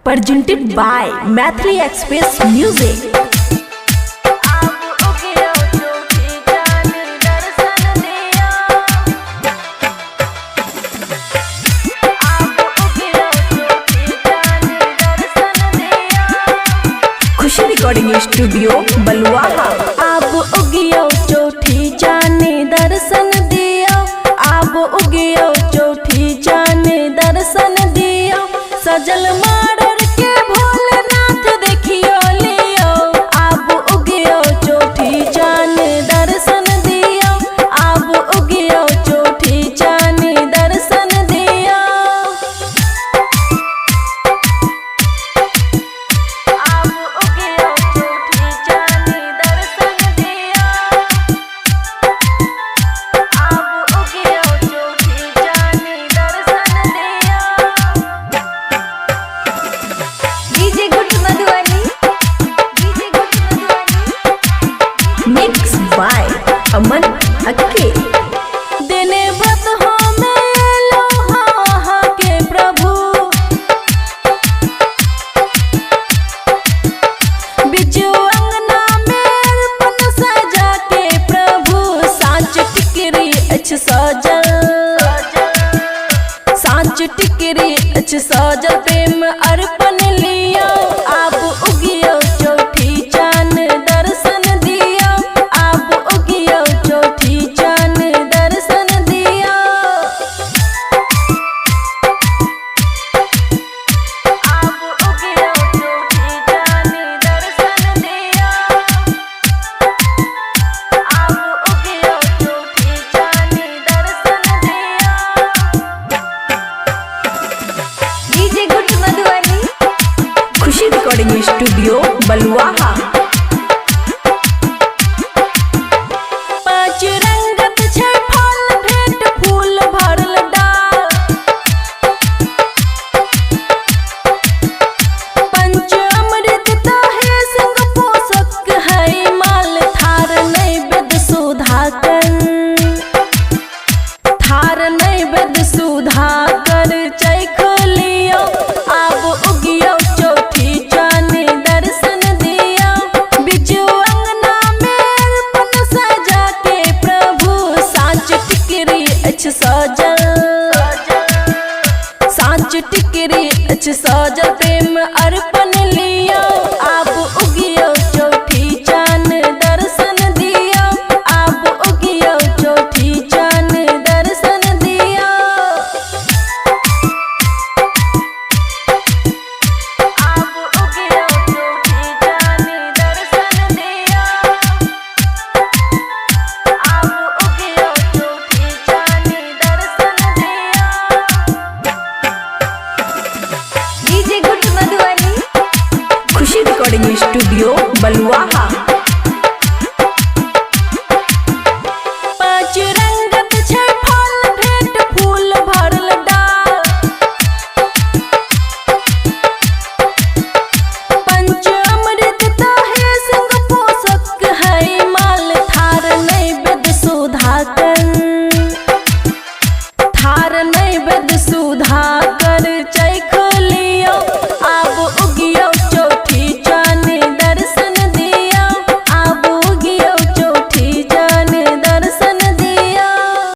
Presented by Maithili Express Music. Khushi recording studio Baluaha. आब उगियो चौथी चाने दर्शन दियो, आब उगियो चौथी चाने दर्शन दियो। सजल मारर के भोलेनाथ देखियो लियो, आब उगियो चौथी चाने दर्शन दियो, आब उगियो चौथी चाने दर्शन दियो। आब उगियो चौथी चाने दर्शन दियो, आब उगियो चौथी चाने दर्शन दियो। DJ good Madhubani, DJ good Madhubani. Mix by Aman Akke. देने व्रत हमें लोहा के प्रभु, बिजू अंगना में अर्पण सजा के प्रभु। साँच टिकरी अच्छ सजल, साँच टिकरी अच्छ सजल प्रेम अर्पण लियो। आब उगियो चौथी चान दर्शन दियो, आब उगियो चौथी चान दर्शन दियो। आब उगियो चौथी चान दर्शन दियो, आब उगियो चौथी चान दर्शन दियो। DJ good Madhubani. Khushi recording studio Baluaha. पाँच रंगत छै फल भेंट फूल भरल डाल, पंच अमृत ताहे संग पोषक है माल। थार नैवेद्य सुधाकर, थार नैवेद्य सुधाकर चैख लियो। आब उगियो चौथी चाने दर्शन दियो, बिजू अंगना में अर्पण सजा के प्रभु। साँच टिकरी अच्छ सजल, साँच टिकरी अच्छ सजल प्रेम अर्पण लियो। आब उगियो चौथी चान दर्शन दियो, आब उगियो चौथी चान दर्शन दियो। आब उगियो चौथी चान दर्शन दियो, आब उगियो चौथी चान दर्शन दियो। DJ good Madhubani. Khushi recording studio Baluaha. पाँच रंगत छै फल भेंट फूल भरल डाल, पंच अमृत ताहे संग पोषक है माल। थार नैवेद्य सुधाकर, थार नैवेद्य